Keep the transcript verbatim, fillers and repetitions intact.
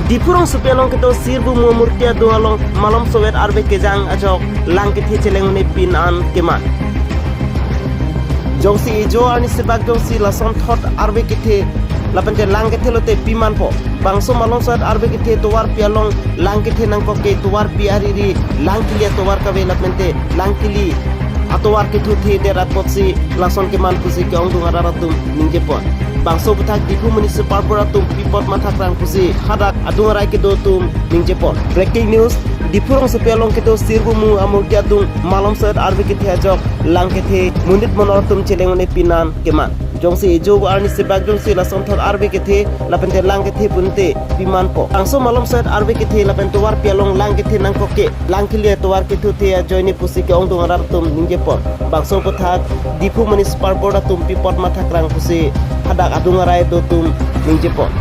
Diphu rongsopi along kedo Sirbumu amurti adung along malom sowet arve kejang ajok lang kethe cheleng un-e pin an keman. Jongsi ejo arni sibak jongsi lason thot arve kethe lapente lang kethe lote pimanpo. Bangso malom sowet arve kethe tovarpi along lang kethe nangkok ke tovarpi ariri lang kili atovar kave lapente lang kili atovar kethu thedet apotsi lason keman pusi ke-ongdung arat atum ningjepon. Bangso aputhak Diphu Municipal Board atum pi apot mathakrang pusi hadak adung arai kedo atum ningjepon. Breaking news, Diphu rongsopi along kedo Sirbumu amurti adung malom sowet arve kethe ajok lang kethe monit monor atum cheleng un-e pin an keman. Jongsi ejo arni sibak jongsi lason thot arve kethe lapente lang kethe pulote pimanpo. Bangso malom sowet arve kethe lapen tovarpi along lang kethe nangkok ke lang kili atovar kethu the ajoine pusi ke-ongdung arat atum ningjepon. Bangso aputhak Diphu Municipal Board atum pi apot mathakrang pusi hadak adung arai do atum ningjepon.